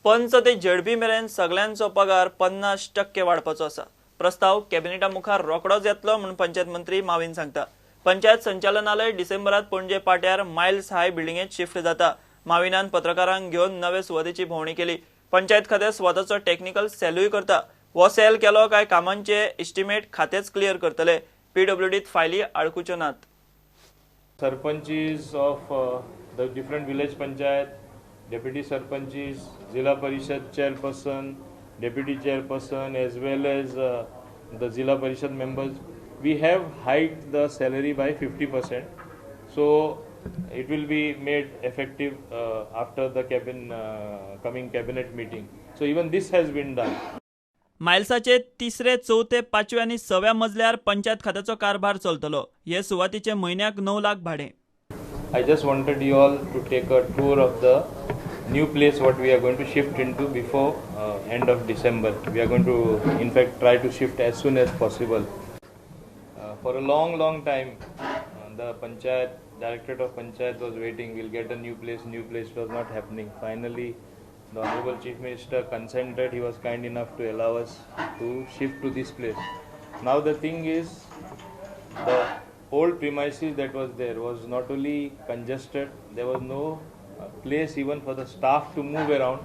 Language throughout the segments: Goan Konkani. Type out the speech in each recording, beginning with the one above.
पंच ते झेडपी मेरेन सगल्यांचो पगार 50% वाडपाचो आसा. प्रस्ताव कॅबिनेटा मुखार रोखडोच येतलो म्हूण पंचायत मंत्री माविन सांगता. पंचायत संचालनालय डिसेंबरात पणजे पाट्यार मायल्स हाय बिल्डिंगेत शिफ्ट जाता. माविनान पत्रकारांक घेवन नवे सुवातेची भोंवडी केली. पंचायत खातें स्वताचो टेक्निकल सेलूय करता. हो सेल केलो काय कामांचे इस्टिमेट खातेच क्लियर करतले. पीडब्ल्यूडीत फायली आडकुच्यो नात. Sarpanches of the different village panchayat, deputy sarpanches, Zilla Parishad chairperson, deputy chairperson, as well as the Zilla Parishad members, we have hiked the salary by 50%. So it will be made effective after the coming cabinet meeting. So even this has been done. मायल्साचे तिसरे, चवथे, पांचवे आनी सव्या मजल्यार पंचायत खात्याचो कारभार चलतलो. हे सुवातीचे म्हयन्याक 9 लाख भाडें. I just wanted you all to take a tour of the new place what we are going to shift into before end of December. We are going to in fact try to shift as soon as possible. For a long, long time the Panchayat, Directorate of Panchayat was waiting, we'll get a new place, new place was not happening. Finally, the Honorable Chief Minister consented, he was kind enough to allow us to shift to this place. Now the thing is, the old premises that was there was not only congested, there was no place even for the staff to move around.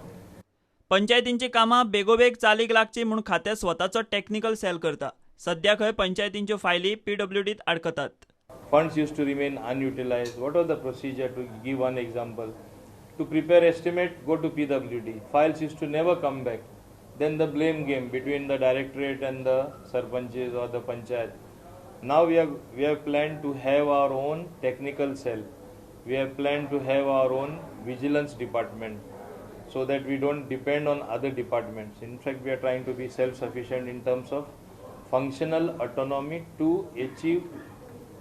पंचायतींची कामां बेगोबेग चालीक लागची म्हूण खातें स्वताचो टेक्निकल सेल करता. सध्या खंय पंचायतींच्यो फायली पीडब्ल्यूडीत आडकतात. Funds used to remain unutilized. What was the procedure? To give one example, to prepare estimate, go to PWD. Files used to never come back. Then the blame game between the directorate and the sarpanches or the panchayat. Now we have planned to have our own technical cell. We have planned to have our own vigilance department, so that we don't depend on other departments. In fact, we are trying to be self-sufficient in terms of functional autonomy to achieve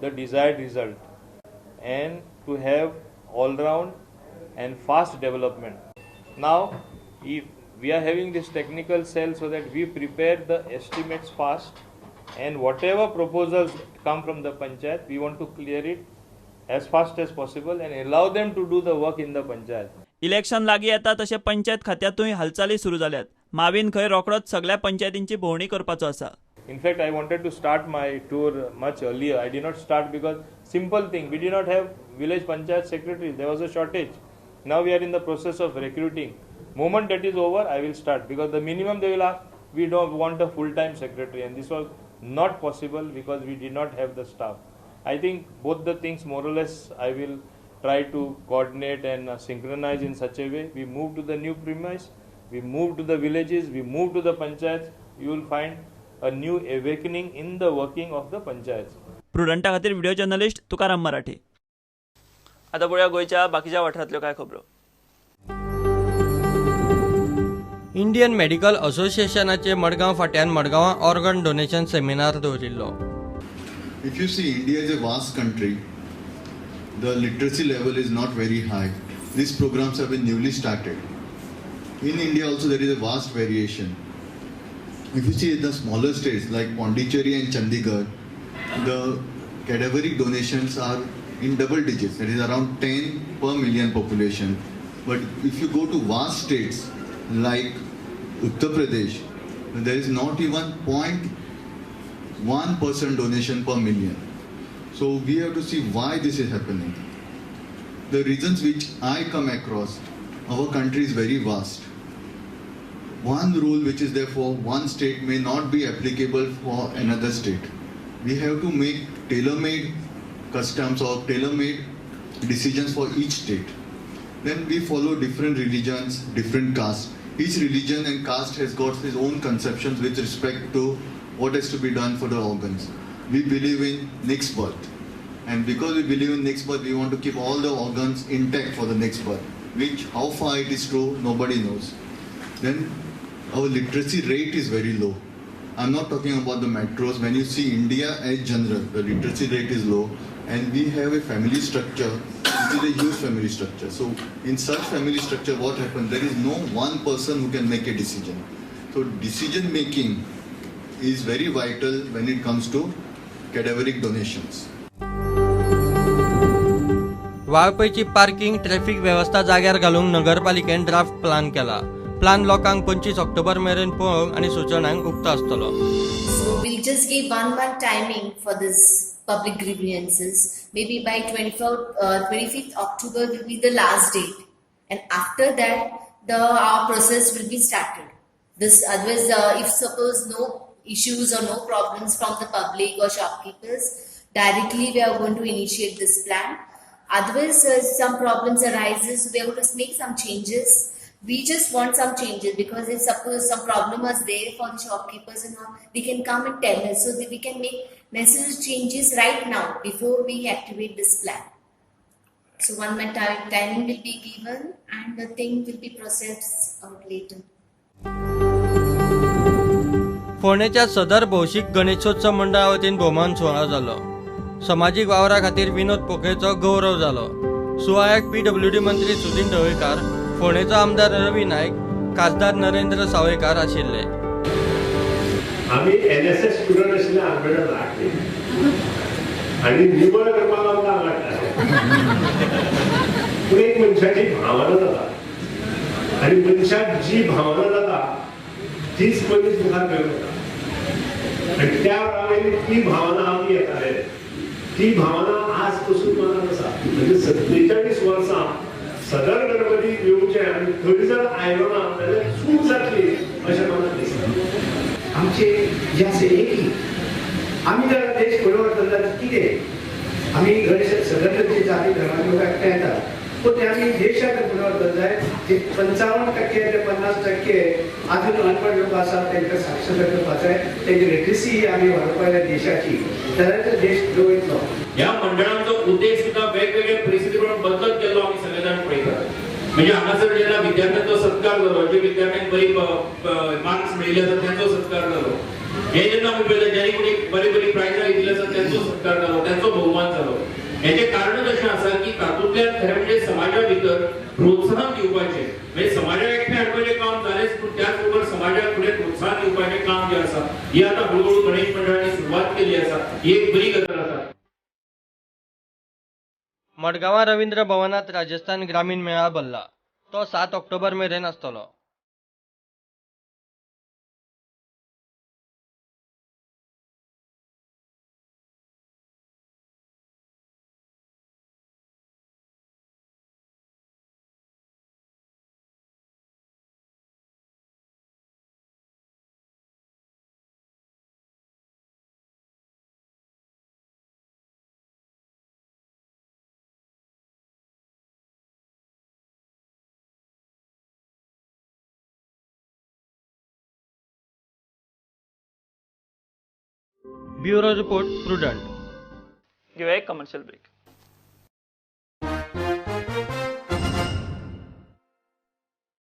the desired result and to have all-round and fast development. Now, if we are having this technical cell so that we prepare the estimates fast, and whatever proposals come from the panchayat, we want to clear it as fast as possible and allow them to do the work in the panchayat. Election लागीं येता तशें पंचायत खात्यांतूय हालचाली सुरू जाल्यात. माविन खंय रोखडोच सगल्या पंचायतींची भोंवडी करपाचो आसा. In fact, I wanted to start my tour much earlier. I did not start because simple thing, we did not have village panchayat secretaries. There was a shortage. Now we are in the process of recruiting. Moment that is over, I will start, because the minimum they will ask, we don't want a full-time secretary, and this was not possible because we did not have the staff. I think both the things more or less I will try to coordinate and synchronize in such a way. We move to the new premise, we move to the villages, we move to the panchayats. You will find a new awakening in the working of the panchayats. प्रुडंटा खातीर व्हिडिओ जर्नलिस्ट तुकाराम मराठे. आता पळोवया गोंयच्या बाकीच्या वाठारांतल्यो काय खबरो. इंडियन मेडिकल असोसिएशनाचे मडगांव फाट्यान मडगांवां ऑर्गन डोनेशन सेमिनार दवरिल्लो. If you see, India is a vast country. The literacy level is not very high. These programs have been newly started. In India also there is a vast variation. If you see the smaller states like Pondicherry and Chandigarh, the cadaveric donations are in double digits, that is around 10 per million population. But if you go to vast states like Uttar Pradesh, there is not even 0.1% donation per million. So we have to see why this is happening. The reasons which I come across, our country is very vast. One rule which is there for one state may not be applicable for another state. We have to make tailor-made customs or tailor-made decisions for each state. Then we follow different religions, different castes. Each religion and caste has got its own conceptions with respect to what has to be done for the organs. We believe in next birth. And because we believe in next birth, we want to keep all the organs intact for the next birth, which how far it is true, nobody knows. Then our literacy rate is very low. I'm not talking about the metros. When you see India as general, the literacy rate is low, and we have a family structure, which is a huge family structure. So in such family structure, what happens? There is no one person who can make a decision. So decision making is very vital when it comes to cadaveric donations. वाळपयची parking traffic वेवस्था जाग्यार घालूंक नगरपालिकेन ड्राफ्ट प्लान केला. प्लान लोकांक 25 ऑक्टोबर मेरेन पळोवंक आनी सुचोवण्यांक उक्तो आसतलो. So we'll just give 1 month timing for this public grievances. Maybe by 25th October will be the last date, and after that our process will be started. This otherwise, if suppose no issues or no problems from the public or shopkeepers, directly we are going to initiate this plan. Otherwise, some problems arises, we are going to make some changes. We just want some changes because if suppose some problem was there for the shopkeepers and all, they can come and tell us so that we can make necessary changes right now before we activate this plan. So 1 month timing will be given and the thing will be processed out later. फोंडेच्या सदर भौशीक गणेशोत्सव मंडळा वतीन भोवमान सुवाळो जालो. समाजीक वावरा खातीर विनोद पोकळेचो गौरव जालो. सुवाळ्याक PWD मंत्री सुदिन ढवळीकार, फोंडेचो आमदार रवी नायक, खासदार नरेंद्र सावयकार आशिल्ले. आमी NSS student आशिल्ले आंबेडकर आठवी आनी निवळ करपाक आमकां आवडटा, पूण एक मनशाची भावना जाता आनी मनशाक जी भावना जाता तीच मनीस मुखार करूं येता आनी त्या वेळार ती भावना आमी येताले, ती भावना आज पसून मनात आसा. म्हणजे 47 वर्सां सदर गणपती येवचे आनी थंय जर आयलो ना जाल्यार चूक जातली अशें मनात दिसता. आमचे जे आसा एकी आमी जर देश फुडें व्हरतले जाल्यार कितें आमी गणेश सदर गणपती जाती धर्माचे लोक एकठांय येतात, पूण ते आमी देशाक फुडें व्हरतले जाय जे 55% ते 50% आजून अनपड लोक आसात तांकां साक्षरता करपाक जाय, तेंची लिटरसी आमी वाडोवपाक जाय देशाची, जाल्यार देश फुडें वयतलो. ह्या मंडळांचो उद्देश सुद्धा वेगवेगळ्या परिस्थिती प्रमाण बदलत गेल्लो आमी सगळे जाण पळयतात. म्हणजे हांगासर जेन्ना विद्यार्थ्यांचो सत्कार जालो, जे विद्यार्थ्यांक बरी मार्क्स मेळिल्ले आसा त्यांचो सत्कार जालो, हे जेन्ना आमी पळयता ज्यांनी कोणी बरी बरी प्रायजां घेतिल्ली आसा त्यांचो सत्कार जालो, त्यांचो भोवमान जालो. हेचें कारणच अशें आसा की तातूंतल्यान खरें म्हणजे समाजा भितर प्रोत्साहन दिवपाचें, म्हणजे समाजाक एकठांय हाडपाचें काम जालेंच, पूण त्याच बरोबर समाजाक फुडें प्रोत्साहन दिवपाचें काम जें आसा ही आतां हळूहळू गणेश मंडळांनी सुरवात केल्ली आसा, ही एक बरी गजाल आसा. मडगांवां रवींद्र भवनांत राजस्थान ग्रामीण मेळा भरला. तो 7 ऑक्टोबर मेरेन आसतलो. Bureau report, Prudent. घेऊया एक कमर्शियल ब्रेक.